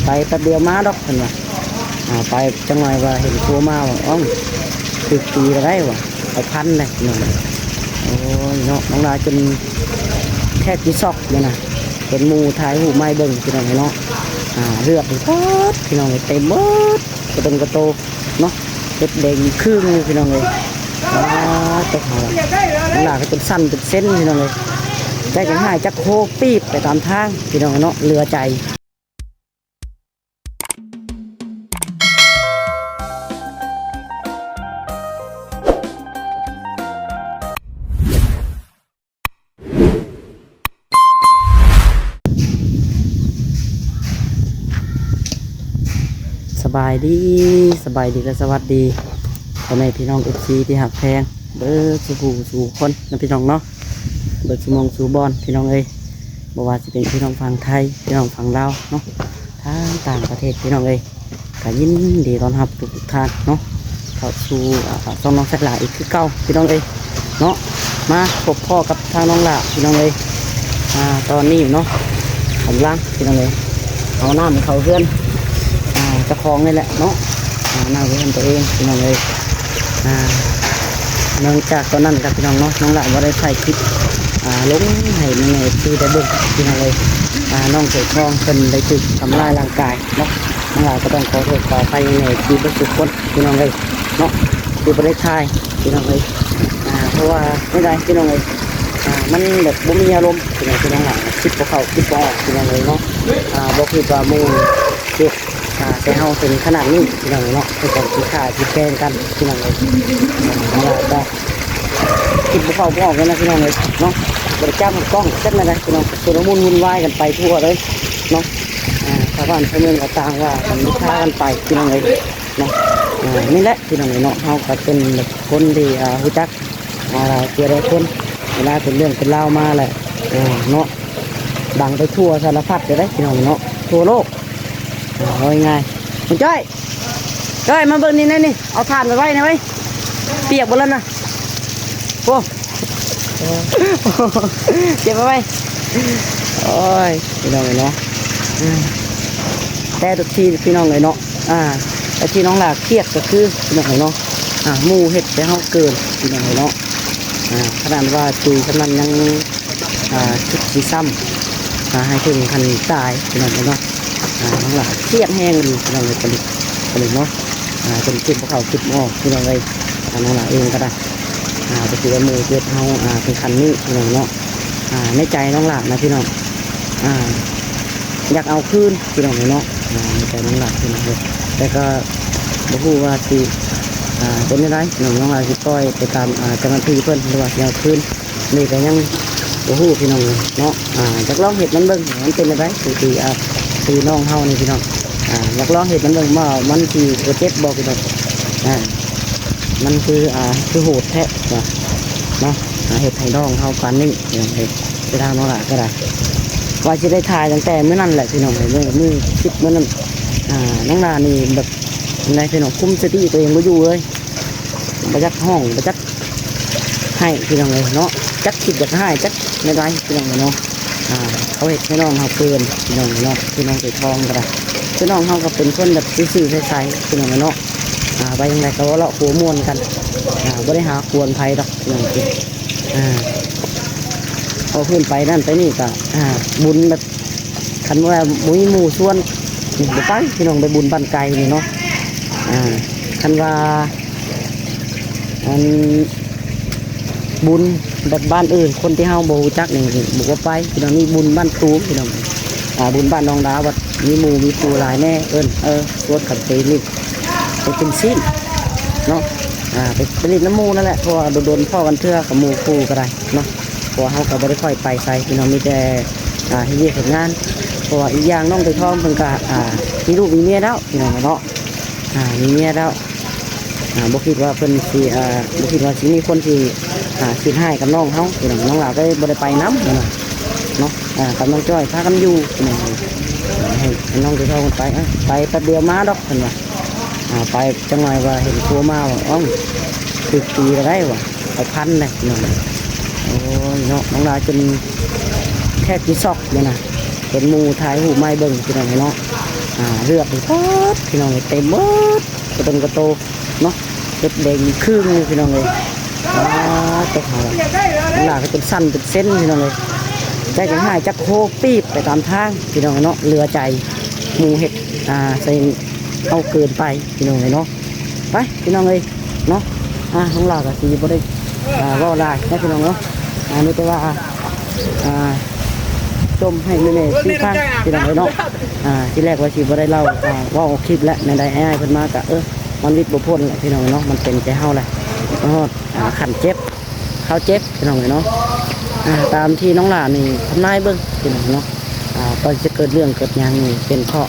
ໄປແປັບດຽວມາດອກ ເພິ່ນວ່າ. ອ່າ ໄປຈັກໜ່ອຍວ່າເຫັນຜົວມາວ່າ ເອົ້າ ຖືກຕີແລ້ວໄດ໋ວ່າ ເອົາພັນແລ້ວ ພີ່ນ້ອງ. ໂອ້ຍເນາະ ນ້ອງຫຼ້າຈົນແທບຊິຊັອກນີ້ນະ ເຫັນໝູ່ຖ່າຍຮູບມາໃຫ້ເບິ່ງ ພີ່ນ້ອງເອີຍເນາະ. ອ່າ ເລືອດນີ້ປາດ ພີ່ນ້ອງເອີຍ ເຕັມເບິດ ກະຕົງກະໂຕເນາະ ເຮັດແດງຄຶ່ງຢູ່ ພີ່ນ້ອງເອີຍ. ປາດ ຕົກເຮົາ ນ້ອງຫຼ້າກໍຈົນສັ່ນເປັນເສັ້ນ ພີ່ນ້ອງເອີຍ. ໃຈກໍຮ້າຍຈັກໂຮປີບໄປຕາມທາງ ພີ່ນ້ອງເນາະ ເຫຼືອໃຈ. ສະບາຍດີ ສະບາຍດີ ແລະ ສະຫວັດດີ ພໍ່ແມ່ພີ່ນ້ອງ ເອັຟຊີ ທີ່ຮັກແພງເບິດສູ່ຜູ້ສູ່ຄົນນະ ພີ່ນ້ອງເນາະ. ເບິດສູ່ໝ່ອງສູ່ບ່ອນ ພີ່ນ້ອງເອີຍ ບໍ່ວ່າຊິເປັນພີ່ນ້ອງຝັ່ງໄທ ພີ່ນ້ອງຝັ່ງລາວເນາະ ທາງຕ່າງປະເທດ ພີ່ນ້ອງເອີຍ ກະຍິນດີຕ້ອນຮັບທຸກໆທ່ານເນາະ ເຂົ້າສູ່ ອ່າ ຊ່ອງນ້ອງສາຍຫຼ້າອີກຄືເກົ່າ ພີ່ນ້ອງເອີຍເນາະ. ມາພົບພໍ້ກັບທາງນ້ອງຫຼ້າ ພີ່ນ້ອງເອີຍ. ອ່າ ຕອນນີ້ເນາະ ກຳລັງ ພີ່ນ້ອງເອີຍ ເອົານ້ຳເຂົ້າເຮືອນ ອ່າ ເຈົ້າຂອງນີ້ແຫຼະເນາະ ອ່າ ນ້ຳເຮືອນຕົວເອງ ພີ່ນ້ອງເອີຍ. ອ່າ ເນື່ອງຈາກຕອນນັ້ນກັບ ພີ່ນ້ອງເນາະ ນ້ອງຫຼ້າບໍ່ໄດ້ຖ່າຍຄລິບ ອ່າ ລົງໃຫ້ແມ່ໆ ເອັຟຊີ ໄດ້ເບິ່ງ ພີ່ນ້ອງເອີຍ. ອ່າ ນ້ອງເສືອທອງເພິ່ນໄດ້ຖືກທຳຮ້າຍຮ່າງກາຍເນາະ ນ້ອງຫຼ້າກໍຕ້ອງຂໍໂທດຂໍອະໄພແມ່ໆ ເອັຟຊີ ເບິດທຸກຄົນ ພີ່ນ້ອງເອີຍເນາະ ທີ່ບໍ່ໄດ້ຖ່າຍ ພີ່ນ້ອງເອີຍ. ອ່າ ເພາະວ່າແນວໃດ ພີ່ນ້ອງເອີຍ ອ່າ ມັນແບບບໍ່ມີອາລົມ ພີ່ນ້ອງ ພີ່ນ້ອງຫຼ້າ ຄິດບໍ່ເຂົ້າຄິດບໍ່ອອກ ພີ່ນ້ອງເອີຍເນາະ. ອ່າ ບໍ່ຄິດວ່າໝູ່ເຮັດ ອ່າ ໃສ່ເຮົາເຖິງຂະໜາດນີ້ ພີ່ນ້ອງເອີຍເນາະ ເພິ່ນກໍຊິຂ້າຊິແກງກັນ ພີ່ນ້ອງເອີຍ. ອ່າ ນ້ອງຫຼ້າກໍຄິດບໍ່ເຂົ້າບໍ່ອອກເລີຍນະ ພີ່ນ້ອງເອີຍເນາະ ບໍ່ໄດ້ຈັບກ້ອງຈັກແນວໃດ ພີ່ນ້ອງ ຊຸລະມຸນວຸ່ນວາຍກັນໄປທົ່ວເລີຍເນາະ. ອ່າ ຊາວບ້ານຊາວເມືອງກໍຕ່າງວ່າກັນ ນິນທາກັນໄປ ພີ່ນ້ອງເອີຍເນາະ. ອ່າ ນີ້ແຫຼະ ພີ່ນ້ອງເອີຍເນາະ ເຮົາກໍເປັນແບບຄົນທີ່ ອ່າ ຮູ້ຈັກ ອ່າ ຫຼາຍເທື່ອຫຼາຍຄົນ ເວລາເປັນເລື່ອງເປັນລາວມາແຫຼະ ເນາະ ດັງໄປທົ່ວສາລະພັດເລີຍເດ້ ພີ່ນ້ອງເນາະ ທົ່ວໂລກ. ເອົາງ່າຍໆ ຄຸນຈ້ອຍ ຈ້ອຍ ມາເບິ່ງນີ້ແນ່ນີ້ ເອົາຖ່ານໄປໄວ້ແນ່ໄວ້ຍ ປຽກເບິດແລ້ວນະ ໂອ້ ເກັບໄວ້ໄວ້. ໂອ້ຍ ພີ່ນ້ອງເອີຍເນາະ ແຕ່ທຸກທີ ພີ່ນ້ອງເອີຍເນາະ ອ່າ ແຕ່ທີ່ນ້ອງຫຼ້າຄຽດກໍຄື ພີ່ນ້ອງເອີຍເນາະ ອ່າ ໝູ່ເຮັດໃຫ້ເຮົາເກີນ ພີ່ນ້ອງເອີຍເນາະ. ອ່າ ຂະໜາດວ່າຕີສ່ຳນັ້ນຍັງ ອ່າ ຄິດຊິຊ້ຳ ອ່າ ໃຫ້ເຖິງຂັ້ນຕາຍ ພີ່ນ້ອງເອີຍເນາະ. ອ່າ ນ້ອງຫຼ້າຄຽດແຮງອີ່ຫຼີ ພີ່ນ້ອງເອີຍ ປານນີ້ເນາະ. ອ່າ ຈົນຄິດບໍ່ເຂົ້າຄິດບໍ່ອອກ ພີ່ນ້ອງເອີຍ. ອ່າ ນ້ອງຫຼ້າເອງກໍໄດ້ ອ່າ ບໍ່ຄິດວ່າໝູ່ຈະເຮັດເຮົາ ອ່າ ເຖິງຂັ້ນນີ້ ພີ່ນ້ອງເນາະ. ອ່າ ໃນໃຈນ້ອງຫຼ້ານະ ພີ່ນ້ອງ ອ່າ ຢາກເອົາຄືນ ພີ່ນ້ອງເອີຍເນາະ. ອ່າ ໃນໃຈນ້ອງຫຼ້າ ພີ່ນ້ອງເອີຍ ແຕ່ກໍບໍ່ຮູ້ວ່າຊິ ອ່າ ເປັນແນວໃດ ນ້ອງ ນ້ອງຫຼ້າຊິປ່ອຍໄປຕາມ ອ່າ ເຈົ້າໜ້າທີ່ເພິ່ນ ຫຼືວ່າຊິເອົາຄືນ ນີ້ກໍຍັງບໍ່ຮູ້ ພີ່ນ້ອງເອີຍເນາະ. ອ່າ ຢາກລອງເຮັດມັນເບິ່ງ ມັນເປັນແນວໃດ ຄືທີ່ ອ່າ ທີ່ນ້ອງເຮົານີ້ ພີ່ນ້ອງ ອ່າ ຢາກລອງເຮັດມັນເບິ່ງວ່າມັນຊິບໍ່ເຈັບບໍ່ ພີ່ນ້ອງ. ອ່າ ມັນຄື ອ່າ ຄືໂຫດແທ້ວ່າເນາະ ອ່າ ເຮັດໃຫ້ນ້ອງເຮົາປານນີ້ ພີ່ນ້ອງເອີຍ. ໄປທາງນ້ອງຫຼ້າກໍໄດ້ ວ່າຊິໄດ້ຖ່າຍຕັ້ງແຕ່ມື້ນັ້ນແຫຼະ ພີ່ນ້ອງເອີຍ ມື້ ມື້ຄລິບມື້ນັ້ນ. ອ່າ ນ້ອງຫຼ້ານີ້ແບບໃດ ພີ່ນ້ອງ ຄຸມສະຕິຕົວເອງບໍ່ຢູ່ເລີຍ ບໍ່ຈັກຮ້ອງ ບໍ່ຈັກໄຫ້ ພີ່ນ້ອງເອີຍເນາະ. ຈັກຄິດຢາກຮ້າຍ ຈັກແນວໃດ ພີ່ນ້ອງເອີຍເນາະ. ອ່າ ເຂົາເຮັດໃຫ້ນ້ອງເຮົາເກີນ ພີ່ນ້ອງເນາະ ຄືນ້ອງໄກ່ທອງກໍໄດ້. ຄືນ້ອງເຮົາກໍເປັນຄົນແບບຊື່ໆໃສໆ ພີ່ນ້ອງເນາະ. ອ່າ ໄປທາງໃດກໍເວົ້າເລາະຫົວມ່ວນກັນ ອ່າ ບໍ່ໄດ້ຫາກວນໃຜດອກ ພີ່ນ້ອງເອີຍ. ອ່າ ເວົ້າພື້ນໄປນັ້ນໄປນີ້ກໍ ອ່າ ບຸນແບບ ຄັນວ່າບໍ່ມີໝູ່ຊວນນີ້ ບໍ່ໄປ ພີ່ນ້ອງ ໄປບຸນບ້ານໄກນີ້ເນາະ. ອ່າ ຄັນວ່າ ອັນ ບຸນແບບບ້ານອື່ນ ຄົນທີ່ເຮົາບໍ່ຮູ້ຈັກນີ້ ບໍ່ໄປ ພີ່ນ້ອງ. ມີບຸນບ້ານຕູມ ພີ່ນ້ອງ ອ່າ ບຸນບ້ານໜອງດາວ ບັດມີໝູ່ມີຄູ່ຫຼາຍແນ່ ເອີ້ນ ເອີ ຊວນກັນໄປຫຼິ້ນ ໄປກິນຊີ້ນເນາະ. ອ່າ ໄປ ໄປຫຼິ້ນນຳໝູ່ນັ້ນແຫຼະ ເພາະວ່າດົນໆພໍ້ກັນເທື່ອ ກັບໝູ່ຄູ່ກໍໄດ້ເນາະ. ເພາະວ່າເຮົາກໍບໍ່ໄດ້ຄ່ອຍໄປໃສ ພີ່ນ້ອງ ມີແຕ່ ອ່າ ເຮັດວຽກເຮັດງານ. ເພາະວ່າອີກຢ່າງນ້ອງໄກ່ທອງເພິ່ນກໍ ອ່າ ມີລູກມີເມຍແລ້ວ ພີ່ນ້ອງເນາະ. ອ່າ ມີເມຍແລ້ວ ອ່າ ບໍ່ຄິດວ່າເພິ່ນຊິ ອ່າ ບໍ່ຄິດວ່າຊິມີຄົນທີ່ ອ່າ ຄິດຮ້າຍກັບນ້ອງເຮົາ ພີ່ນ້ອງ. ນ້ອງຫຼ້າກໍເລີຍບໍ່ໄດ້ໄປນຳ ພີ່ນ້ອງເນາະ. ອ່າ ກັບນ້ອງຈ້ອຍພາກັນຢູ່ ພີ່ນ້ອງເອີຍ. ໃຫ້ ໃຫ້ນ້ອງໄກ່ທອງໄປ ເອີ ໄປແປັບດຽວມາດອກ ເພິ່ນວ່າ. ອ່າ ໄປຈັກໜ່ອຍວ່າເຫັນຜົວມາວ່າ ເອົ້າ ຖືກຕີແລ້ວໄດ໋ວ່າ ເອົາພັນແລ້ວ ພີ່ນ້ອງ. ໂອ້ຍເນາະ ນ້ອງຫຼ້າຈົນແທບຊິຊັອກນີ້ນະ ເຫັນໝູ່ຖ່າຍຮູບມາໃຫ້ເບິ່ງ ພີ່ນ້ອງເນາະ. ອ່າ ເລືອດນີ້ປາດ ພີ່ນ້ອງເອີຍ ເຕັມໝົດ ກະຕົນກະໂຕເນາະ ເຮັດແດງຄຶ່ງຢູ່ ພີ່ນ້ອງເອີຍ. ປາດ ຕົກເອົາລະ ນ້ຳລາກເປັນຊັ້ນເປັນເສັ້ນ ພີ່ນ້ອງເອີຍ. ໃຈຈັກຮ້າຍຈັກໂຮປີບໄປຕາມທາງ ພີ່ນ້ອງເນາະ ເຫຼືອໃຈໝູ່ເຮັດ ອ່າ ໃສ່ເຮົາເກີນໄປ ພີ່ນ້ອງເອີຍເນາະ. ໄປ ພີ່ນ້ອງເອີຍເນາະ ອ່າ ນ້ອງຫຼ້າກະຊິບໍ່ໄດ້ ອ່າ ເວົ້າຫຼາຍເນາະ ພີ່ນ້ອງເນາະ. ອ່າ ມີແຕ່ວ່າ ອ່າ ຈົ່ມໃຫ້ແມ່ໆຊິຟັງ ພີ່ນ້ອງເອີຍເນາະ. ອ່າ ທີແລກວ່າຊິບໍ່ໄດ້ເລົ່າ ອ່າ ເວົ້າອອກຄລິບແຫຼະ ແນວໃດອ້າຍເພິ່ນມາກະ ເອີ ມັນຫວິດບໍ່ພົ້ນແຫຼະ ພີ່ນ້ອງເນາະ. ມັນເປັນແຕ່ເຮົາແຫຼະ ມາຮອດ ອ່າ ຂັ້ນເຈັບ ເຮົາເຈັບ ພີ່ນ້ອງເອີຍເນາະ. ອ່າ ຕາມທີ່ນ້ອງຫຼ້ານີ້ທຳນາຍເບິ່ງ ພີ່ນ້ອງເນາະ ອ່າ ກ່ອນຈະເກີດເລື່ອງເກີດຫຍັງນີ້ ເປັນເພາະ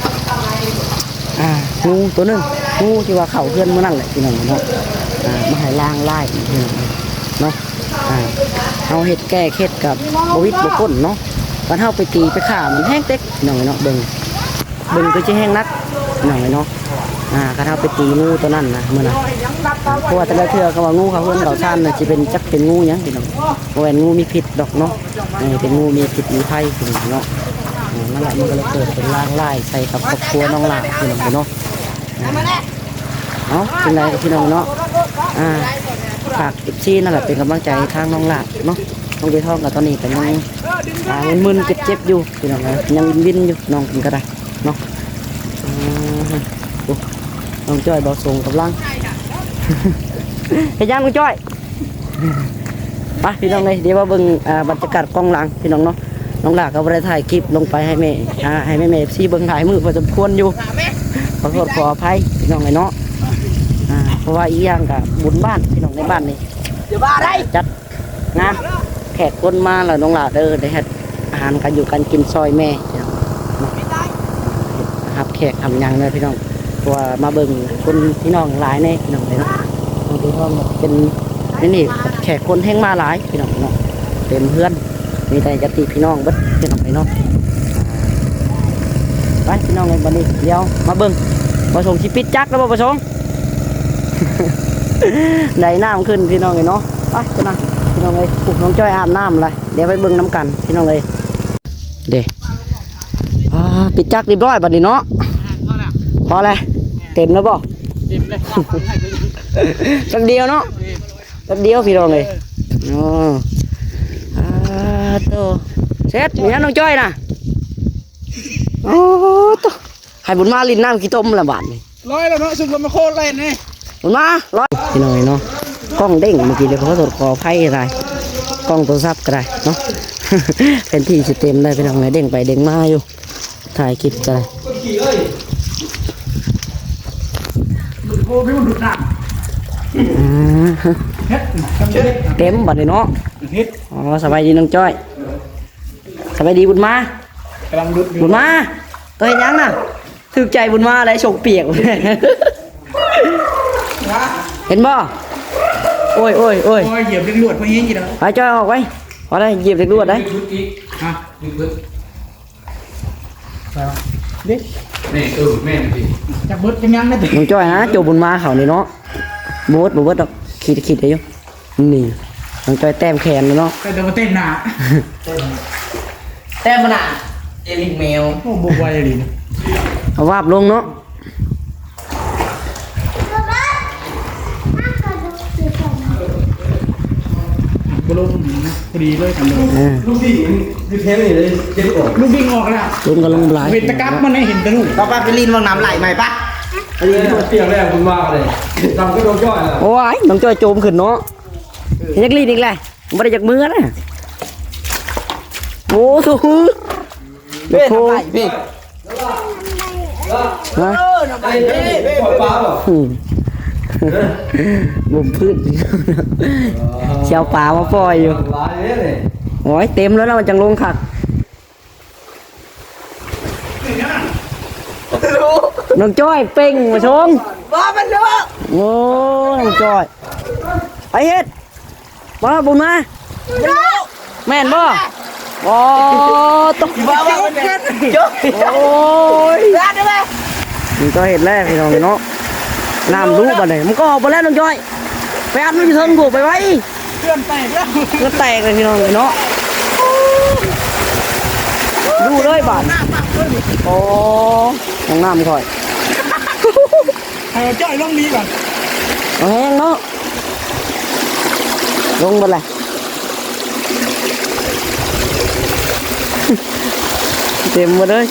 ອ່າ ງູໂຕໜຶ່ງ ງູທີ່ວ່າເຂົ້າເຮືອນມື້ນັ້ນແຫຼະ ພີ່ນ້ອງເນາະ. ອ່າ ມາໃຫ້ລ້າງລາຍ ພີ່ນ້ອງເນາະ. ອ່າ ເຮົາເຮັດແກ້ເຄັດກະບໍ່ຫວິດບໍ່ພົ້ນເນາະ. ຄັນເຮົາໄປຕີໄປຂ້າມັນແຮງເຕັກ ພີ່ນ້ອງເນາະ. ເບິ່ງ ເບິ່ງຄືຊິແຮງໜັກ ພີ່ນ້ອງເນາະ. ອ່າ ຄັນເຮົາໄປຕີງູໂຕນັ້ນນະ ມື້ນັ້ນ ເພາະວ່າແຕ່ລະເທື່ອຄຳວ່າງູເຂົ້າເຮືອນເຂົ້າຊານນະ ຊິເປັນ ຈັກເປັນງູຫຍັງ ພີ່ນ້ອງ ບໍ່ແມ່ນງູມີພິດດອກເນາະ. ເອີ ເປັນງູມີພິດມີໄພ ພີ່ນ້ອງເນາະ. ເອີ ນັ້ນແຫຼະ ມັນກະເລີຍເກີດເປັນລາງລາຍໃສ່ກັບຄອບຄົວນ້ອງຫຼ້າ ພີ່ນ້ອງເນາະ. ເອົາ ຈັ່ງໃດກະພີ່ນ້ອງເນາະ ອ່າ ຝາກເອັຟຊີນັ້ນແຫຼະ ເປັນກຳລັງໃຈໃຫ້ທາງນ້ອງຫຼ້າເນາະ. ນ້ອງເບຍທອງກະຕອນນີ້ກະຍັງ ອ່າ ມຶນໆເຈັບໆຢູ່ ພີ່ນ້ອງເອີຍ ຍັງວິນໆຢູ່ ນ້ອງເພິ່ນກະໄດ້ເນາະ. ອ່າ ໂອ້ ນ້ອງຈ້ອຍ ບ່າວສົງກຳລັງ ເຮັດຫຍັງນ້ອງຈ້ອຍ? ໄປ ພີ່ນ້ອງເອີຍ ດຽວມາເບິ່ງ ອ່າ ບັນຍາກາດກ້ອງຫຼັງ ພີ່ນ້ອງເນາະ. ນ້ອງຫຼ້າກະບໍ່ໄດ້ຖ່າຍຄລິບລົງໄປໃຫ້ແມ່ ອ່າ ໃຫ້ແມ່ໆ ເອັຟຊີເບິ່ງຫຼາຍມື້ພໍສົມຄວນຢູ່ ຂໍໂທດຂໍອະໄພ ພີ່ນ້ອງເອີຍເນາະ. ອ່າ ເພາະວ່າອີກຢ່າງກະບຸນບ້ານ ພີ່ນ້ອງ ໃນບ້ານນີ້ຈັດງານ ແຂກຄົນມາແລ້ວ ນ້ອງຫຼ້າເດີ ໄດ້ເຮັດອາຫານການຢູ່ການກິນຊ່ອຍແມ່ ພີ່ນ້ອງເນາະ. ຮັບແຂກຮັບຫຍັງເດີ ພີ່ນ້ອງ ເພາະວ່າມາເບິ່ງຄົນພີ່ນ້ອງຫຼາຍແນ່ ພີ່ນ້ອງເອີຍເນາະ. ເປັນ ນີ້ ແຂກຄົນແຮ່ງມາຫຼາຍ ພີ່ນ້ອງເນາະ ເຕັມເຮືອນ ມີແຕ່ຍາດຕິພີ່ນ້ອງເບິດ ພີ່ນ້ອງເອີຍເນາະ. ໄປ ພີ່ນ້ອງເອີຍ ບາດນີ້ດຽວມາເບິ່ງ ປະສົງຊິປິດຈັກແລ້ວບໍ່ ປະສົງ? ໄດ້ນ້ຳຂຶ້ນ ພີ່ນ້ອງເອີຍເນາະ. ໄປ ພີ່ນ້ອງ ພີ່ນ້ອງເອີຍ ຜູ້ນ້ອງຈ້ອຍອາບນ້ຳລະ ດຽວໄປເບິ່ງນຳກັນ ພີ່ນ້ອງເອີຍ. ເດ້ ອ່າ ປິດຈັກຮຽບຮ້ອຍບາດນີ້ເນາະ. ພໍແລ້ວ ເຕັມແລ້ວບໍ່? ເຕັມແລ້ວ ແປັບດຽວເນາະ ແປັບດຽວ ພີ່ນ້ອງເອີຍ. ໂອ້ ອ່າ ໂຕ ເຊັດ ມີຫຍັງນ້ອງຈ້ອຍນະ? ໂອ້ ໂຕ ໃຫ້ບຸນມາຫຼິ້ນນ້ຳຂີ້ຕົມລະບາດນີ້. ລອຍແລ້ວເນາະ ສຸດລະມາໂຄດເລີຍນີ້ ບຸນມາ ລອຍ ພີ່ນ້ອງເອີຍເນາະ. ກ້ອງເດ້ງເມື່ອກີ້ ດຽວຂໍໂທດຂໍອະໄພຫຼາຍ ກ້ອງໂທລະສັບກະໄດ້ເນາະ ແທນທີ່ຊິເຕັມໄດ້ ພີ່ນ້ອງເອີຍ ເດ້ງໄປເດ້ງມາຢູ່ ຖ່າຍຄລິບກະໄດ້. ອ່າ ເຕັມບາດນີ້ເນາະ. ອໍ ສະບາຍດີນ້ອງຈ້ອຍ ສະບາຍດີບຸນມາ ກຳລັງດຸດຢູ່ ບຸນມາ ໂຕເຮັດຫຍັງນະ? ຖືກໃຈບຸນມາໄດ໋ ຊົກປຽກ ເຫັນບໍ່? ໂອ້ຍ ໂອ້ຍ ໂອ້ຍ ໂອ້ຍ ຢຽບເຫຼັກລວດ ພໍແຮງຢູ່ດອກ ໄປຈ້ອຍອອກໄປ ພໍໄດ້ ຢຽບເຫຼັກລວດໄດ໋ ເດັກ ແມ່ນ ເອີ ແມ່ນຕິ ຈັກເບິດຈັກຍັງນະຕິ ນ້ອງຈ້ອຍນະ ໂຈບຸນມາເຂົານີ້ເນາະ ບໍ່ເບິດ ບໍ່ເບິດດອກ ຄິດ ຄິດໄດ້ຢູ່. ນີ້ ນ້ອງຈ້ອຍແຕ້ມແຂນແລ້ວເນາະ ແຕ່ວ່າແຕ້ມໜ້າ ແຕ້ມໜ້າ ເອລິກແມວ ໂອ້ ບໍ່ໄວອີ່ຫຼີນະ ເອົາວາບລົງເນາະ ບໍ່ລົງນະ ພໍດີເລີຍກັນເລີຍ ເອີ ລູກບິງຢູ່ແຖວນີ້ເລີຍ ເຈັບອອກ ລູກບິງອອກລະ ລົງກະລົງຫຼາຍ ເຫັນແຕ່ກັບມັນ ເຫັນແຕ່ລູກ ຕໍ່ໄປໄປຫຼິ້ນວັງນ້ຳໄຫຼໃໝ່ປະ ອັນນີ້ປຽກແລ້ວຄຸນວ່າເລີຍ ດຳກະນ້ອງຈ້ອຍລະ ໂອ້ຍ ນ້ອງຈ້ອຍໂຈມຂຶ້ນເນາະ. ເຮັດຫຍັງລີ້ນອີກແຫຼະ ບໍ່ໄດ້ຈັກມື້ນະ ໂອ້ໂຫ ເວນໄປເວນ ຮະ ເອີ ນຳໄປເວນ ອືມ ບົມພືດ ຊິເອົາປາມາປ່ອຍຢູ່ ໂອ້ຍ ເຕັມແລ້ວນະ ມັນຈັ່ງລົງຄັກ. ນ້ອງຈ້ອຍເປັ່ງມາຊົງ ບໍ່ ມັນດຸ ໂອ້ ນ້ອງຈ້ອຍ ໄປເຮັດ ມາບຸນມາ ແມ່ນບໍ່? ໂອ້ ຕົກ ບໍ່ ບໍ່ ມັນຈົກ ໂອ້ຍ ລາດໄດ້ໄໝ? ນ້ອງຈ້ອຍເຮັດແລ້ວ ພີ່ນ້ອງເນາະ ນ້ຳດຸບາດນີ້ ມັນກໍອອກໄປແລ້ວ ນ້ອງຈ້ອຍ ໄປອັດມັນຢູ່ເທິງພຸ້ນ ໄປໄວ. ເຮືອນແຕກແລ້ວ ເຮືອນແຕກເລີຍພີ່ນ້ອງເອີຍເນາະ ດູເລີຍບາດ ໂອ້ ຫ້ອງນ້ຳຂ້ອຍ ໃຫ້ເອົາຈ້ອຍລົງນີ້ກ່ອນ ເອົາແຮງເນາະ ລົງເບິດແຫຼະ ເຕັມໝົດເລີຍ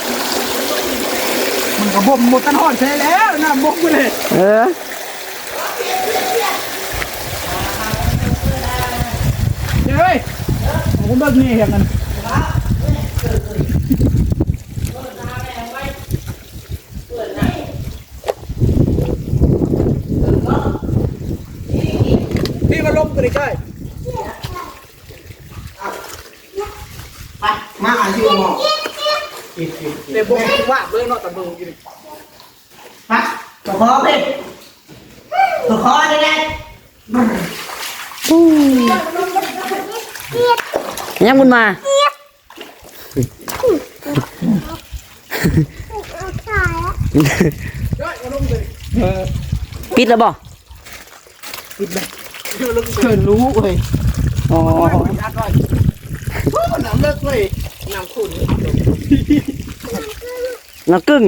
ມັນກໍບົ່ມໝົດຕັນຮອດແທ້ແລ້ວ ນ້ຳບົກພຸ້ນເດ້ ເອີ. ເຮີ້ຍ ເອົາເບິ່ງນີ້ເຮັດນັ້ນ ນີ້ມາລົມກັນໃກ້ໆ ໄປ ມາຢູ່ໝໍ້ ແຕ່ບໍ່ວາບເລີຍເນາະ ຕາເບິ່ງຢູ່ນີ້. ໄປ ໄປຂໍເພິ່ນ ໄປຂໍໄດ້ແດ່ ຍັງບຸນມາ ປິດແລ້ວບໍ່? ປິດແລ້ວ ເກີນຮູ້ເວີຍ ອໍ ໂອ້ ນ້ຳເລິກເວີຍ ນ້ຳຂຸ້ນ ນ້ຳກຶ້ງ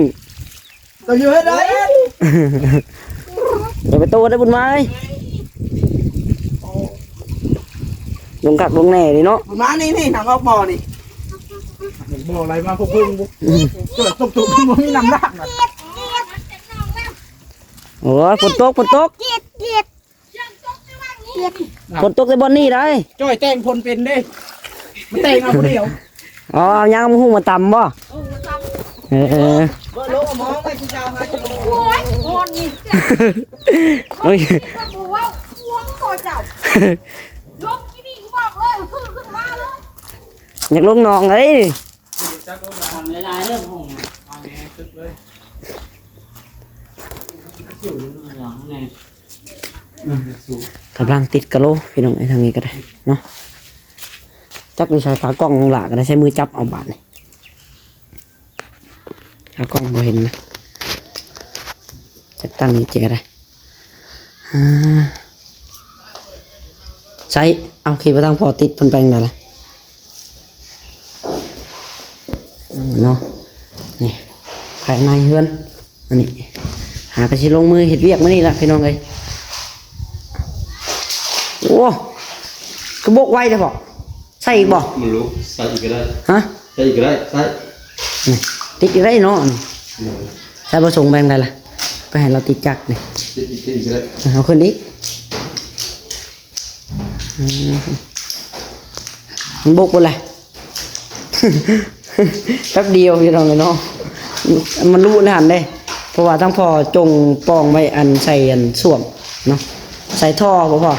ກໍຢູ່ເຮັດໄດ້ ຢ່າໄປໂຕໄດ້ບຸນມາເອີຍ ລົງຄັກລົງແນ່ນີ້ເນາະ ບຸນມານີ້ ນີ້ ທາງອອກບໍ່ນີ້ ບໍ່ໄຫຼມາພວກເພິ່ນ ອືມ ເກີດຕົກຕົກບໍ່ມີນ້ຳລາກນະ ໂອ້ຍ ຝົນຕົກ ຝົນຕົກ ຝົນຕົກໃສ່ບ່ອນນີ້ໄດ໋ ຈ້ອຍແຕ່ງຝົນເປັນເດ້ ມາແຕ່ງເອົາຜູ້ດຽວ ອໍ ເອົາຫຍັງ ເອົາໝາກຫຸ່ງມາຕຳບໍ່? ເອີ ເອີ ເອີ ເບິ່ງໂລມອງໄປຊິຈາວໃຫ້ ໂອ້ຍ ຮ້ອນນີ້ ໂອ້ຍ ບໍ່ເວົ້າ ພວງບໍ່ເຈົ້າ ລົງທີ່ນີ້ ບອກເລີຍ ຂຶ້ນ ຂຶ້ນມາເລີຍ ຢາກລົງໜອງເລີຍ ຈັກລົງມາທຳຫຼາຍໆເດີ ຫ້ອງນ້ຳ ທາງນີ້ຕຶກເລີຍ ຢູ່ຢູ່ຫຼັງນີ້. ກຳລັງຕິດກະໂຫຼພີ່ນ້ອງເອີຍ ທາງນີ້ກໍໄດ້ເນາະ ຈັກຢູ່ໃສ ຂາກ້ອງນ້ອງຫຼ້າກໍໄດ້ ໃຊ້ມືຈັບເອົາບາດນີ້ ຂາກ້ອງບໍ່ເຫັນນະ ຈັກຕັ້ງຢູ່ໃສກໍໄດ້ ອາ ໃຊ້ ເອົາ ຄິດວ່າທາງພໍ່ຕິດເພິ່ນໄປທາງໃດລະ ເນາະ ນີ້ ພາຍໃນເຮືອນ ອັນນີ້ ຫາກໍຊິລົງມືເຮັດວຽກມື້ນີ້ລະພີ່ນ້ອງເອີຍ ໂອ້ ຄືບົກໄວແທ້ພໍ່ ໃສ່ອີກບໍ່? ມັນລຸກ ໃສ່ອີກກໍໄດ້ ຮະ? ໃສ່ອີກກໍໄດ້ ໃສ່ ນີ້ ຕິດອີກໄດ້ເນາະ ນີ້ ໂດຍ ໃສ່ບໍ່ສົ່ງແບງໃດລະ ໄປໃຫ້ລາວຕິດຈັກນີ້ ຕິດອີກ ຕິດອີກກໍໄດ້ ເອົາຂຶ້ນອີກ ອືມ ມັນບົກເບິດແຫຼະ ແປັບດຽວພີ່ນ້ອງເອີຍເນາະ ມັນລຸນະຫັ້ນເດ້ ເພາະວ່າທາງພໍ່ຈົ່ງປ່ອງໄວ້ ອັນ ໃສ່ ອັນ ສ້ວມເນາະ ໃສ່ທໍ່ບໍ່ພໍ່?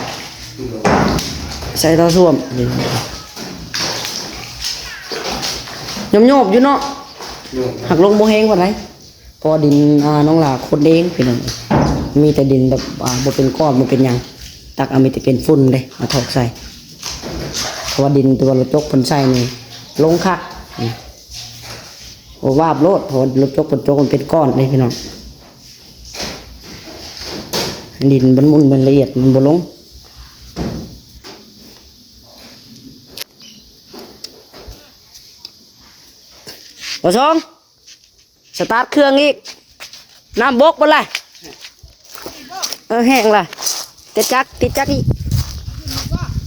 ໃສ່ທໍ່ສ້ວມ ໂຍບໆຢູ່ເນາະ ໂຍບ ຫາກລົງບໍ່ແຮງປານໃດ. ເພາະວ່າດິນ ອ່າ ນ້ອງຫຼ້າຂຸດເອງພີ່ນ້ອງ ມີແຕ່ດິນແບບ ອ່າ ບໍ່ເປັນກ້ອນ ບໍ່ເປັນຫຍັງ ຕັກເອົາ ມີແຕ່ເປັນຝຸ່ນເດ້ ມາຖອກໃສ່ ເພາະວ່າດິນທີ່ວ່າລົດຈົກເພິ່ນໃສ່ນີ້ ລົງຄັກ ອືມ ບໍ່ວາບໂລດ ເພາະວ່າລົດຈົກເພິ່ນຈົກມັນເປັນກ້ອນເດ້ພີ່ນ້ອງ ດິນມັນໝຸ່ນ ມັນລະອຽດ ມັນບໍ່ລົງ ບໍ່ສົ່ງ. ສະຕາດເຄື່ອງອີກ ນ້ຳບົກເບິດລະ ເອີ ແຫ້ງລະ ຕິດຈັກ ຕິດຈັກອີກ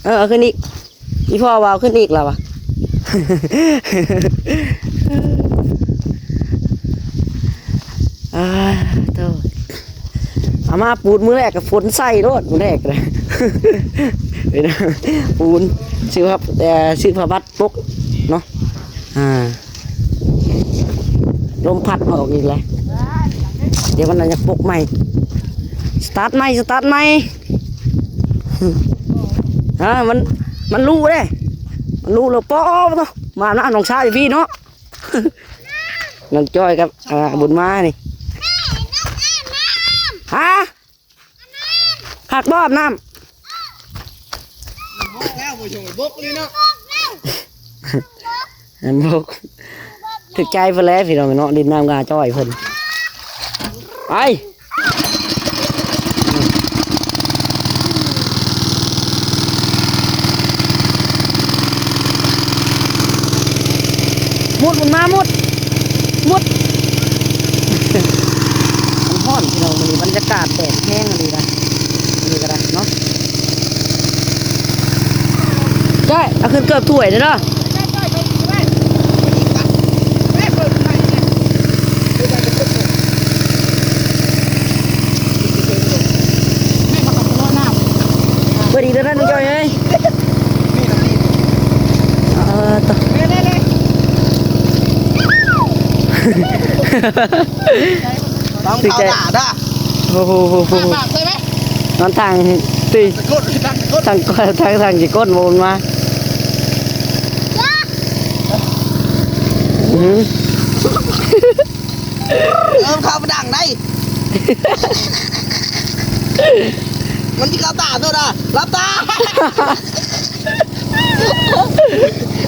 ເອີ ເອົາຂຶ້ນອີກ ອີ່ພໍ່ວ່າເອົາຂຶ້ນອີກລະວະ ອາ ໂທ້ ເອົາມາປູນມື້ແລກກໍຝົນໃສ່ໂລດ ມື້ແລກກໍໄດ້ ປູນ ຊື້ຜ້າ ຊື້ຜ້າບັດ ປົກເນາະ ອ່າ ລົມພັດອອກອີກແລ້ວ ດຽວມັນອາດຈະປົກໃໝ່ ສະຕາດໃໝ່ ສະຕາດໃໝ່ ອ່າ ມັນ ມັນລຸເດ້ ມັນລຸແລ້ວ ປອບເນາະ ມາອາບນ້ຳໜອງຊາຍຢູ່ພີ້ເນາະ ນ້ອງຈ້ອຍກັບ ອ່າ ບຸນມານີ້ ຮະ? ຄັກບໍ່ອາບນ້ຳ ບົກແລ້ວ ບໍ່ຢອກບົກເລີຍເນາະ ອັນບົກ ຖືກໃຈເພິ່ນແລ້ວພີ່ນ້ອງເນາະ ດິນນ້ຳກະຈ່ອຍເພິ່ນ ໄປ ມຸດ ມຸດມາ ມຸດ ມຸດ ດແດດແຮງອີ່ຫຼີນະ ອັນນີ້ກໍໄດ້ເນາະ. ຈ້ອຍ ເອົາຂຶ້ນເກີບຖ້ວຍເດີ້ເນາະ. ເບິດອີກແລ້ວນະນ້ອງຈ້ອຍເອີຍ. ເອີ ຕະ ຕ້ອງເຂົ້າໜ້າເດີ້. ໂອ້ໂຫ ໂອ້ໂຫ ໂອ້ໂຫ ປາກໃສ່ໄໝ? ນອນທາງຕິ ທາງ ທາງ ທາງຊິກົ້ນບໍ່ມັນມາ. ອື ເອີ ເຂົ້າບໍ່ດັງໄດ໋ ມັນຊິເຂົ້າຕາໂຕດາ. ຫຼັບຕາ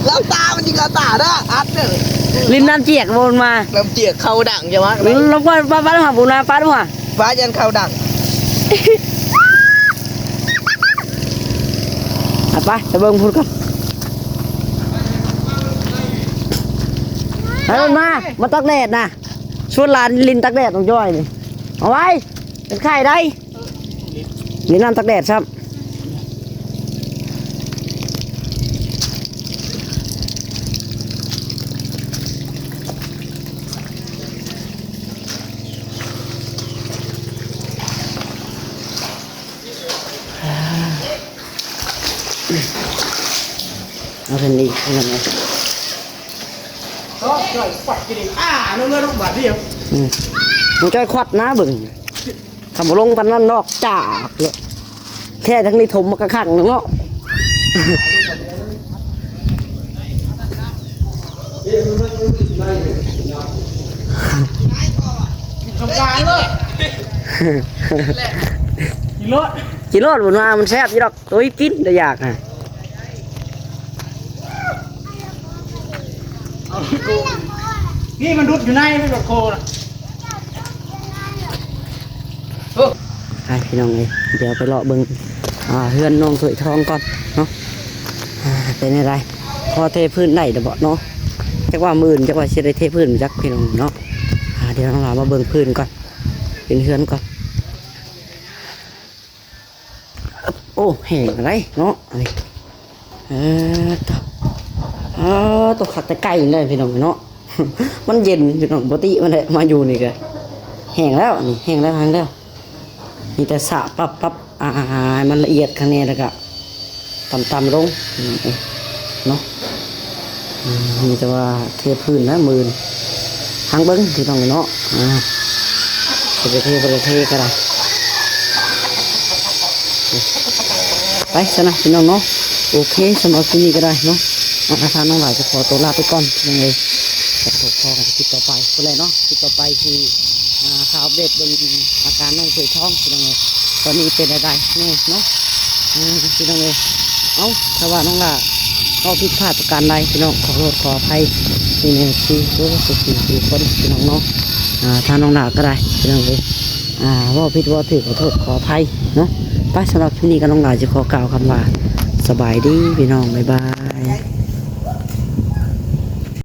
ຫຼັບຕາ ມັນຊິເຂົ້າຕາເດີ້. ອັດເດີ້ ຫຼິ້ນນ້ຳຈຽກບໍ່ມັນມາ. ນ້ຳຈຽກເຂົ້າດັງຈະມາ ລະກວນປ້າ ປ້າຫາບຸນມາ ປ້າດູຫາ ປ້າຢ້ານເຂົ້າດັງ. ເອົາໄປ ໄປເບິ່ງພຸ້ນກ່ອນ. ໃຫ້ມັນມາ ມາຕາກແດດນະ. ຊວນຫຼານຫຼິ້ນຕາກແດດນ້ອງຈ້ອຍນີ້ ເອົາໄວ້ ເປັນໄຂ້ໄດ໋. ຫຼິ້ນນ້ຳຕາກແດດຊ້ຳ. ເອົາຂຶ້ນອີກ ເອົາຂຶ້ນອີກ. ອືມ ນ້ອງຈ້ອຍຄວັດນະເບິ່ງ ຄັນບໍ່ລົງປານນັ້ນນອກຈາກເລີຍ. ແທ້ທັງນີ້ຖົມມາກະຄັກເນາະ. ສຳການເລີຍ ກິນໂລດ ກິນໂລດ ບຸນມາ ມັນແຊບຢູ່ດອກ. ໂອ້ຍ ກິນແຕ່ຢາກນະ. ນີ້ມັນດຸດຢູ່ໃນ ມັນໂດດໂຄນະ. ໂອ້ ໄປພີ່ນ້ອງເອີຍ ດຽວໄປເລາະເບິ່ງ ອ່າ ເຮືອນນ້ອງຖ້ວຍທອງກ່ອນເນາະ. ອ່າ ເປັນຈັ່ງໃດ ພໍເທພື້ນໄດ້ແລ້ວບໍ່ເນາະ? ຈັກວ່າມື້ອື່ນ ຈັກວ່າຊິໄດ້ເທພື້ນຈັກພີ່ນ້ອງເນາະ. ອ່າ ດຽວນ້ອງຫຼ້າມາເບິ່ງພື້ນກ່ອນ ເປັນເຮືອນກ່ອນ. ໂອ້ ແຫ້ງໄດ໋ເນາະ ອັນນີ້. ເອີ ໂຕ ເອີ ໂຕ ຄັກແຕ່ໄກເລີຍພີ່ນ້ອງເນາະ. ມັນເຢັນພີ່ນ້ອງ ປົກກະຕິມັນແຫຼະ ມາຢູ່ນີ້ກະແຫ້ງແລ້ວ ນີ້ແຫ້ງແລ້ວ ແຫ້ງແລ້ວ. ມີແຕ່ສະປັບໆ ອ່າ ໃຫ້ມັນລະອຽດຂ້າງໃນ ແລ້ວກະຕ່ຳໆລົງ ເນາະ. ອືມ ມີແຕ່ວ່າເທພື້ນນະມື້ອື່ນ ຮັງເບິ່ງພີ່ນ້ອງເນາະ. ອ່າ ຊິໄດ້ເທບໍ່ໄດ້ເທກໍໄດ້ ໄປຊັ້ນນະພີ່ນ້ອງເນາະ. ໂອເຄ ສຳລັບຄລິບນີ້ກໍໄດ້ເນາະ ອ່າ ທາງນ້ອງຫຼ້າຈະຂໍຕົວລາໄປກ່ອນພີ່ນ້ອງເອີຍ. ຂໍໂທດຂໍກັນຄລິບຕໍ່ໄປພຸ້ນແຫຼະເນາະ. ຄລິບຕໍ່ໄປຊິ ອ່າ ຂ່າວອັບເດດເບິ່ງອາການນ້ອງຖ້ວຍທອງພີ່ນ້ອງເອີຍ ຕອນນີ້ເປັນແນວໃດແນ່ເນາະ. ເອີ ພີ່ນ້ອງເອີຍ ເອົ້າ ຖ້າວ່ານ້ອງຫຼ້າເວົ້າຜິດພາດປະການໃດພີ່ນ້ອງ ຂໍໂທດຂໍອະໄພ ພີ່ນ້ອງເອັຟຊີ ທຸກໆຄົນພີ່ນ້ອງເນາະ. ອ່າ ຖ້ານ້ອງຫຼ້າກໍໄດ້ພີ່ນ້ອງເອີຍ ອ່າ ເວົ້າຜິດເວົ້າຖືກ ຂໍໂທດຂໍອະໄພເນາະ. ໄປ ສຳລັບຄລິບນີ້ກໍນ້ອງຫຼ້າຈະຂໍກ່າວຄຳວ່າ ສະບາຍດີພີ່ນ້ອງ ບາຍບາຍ.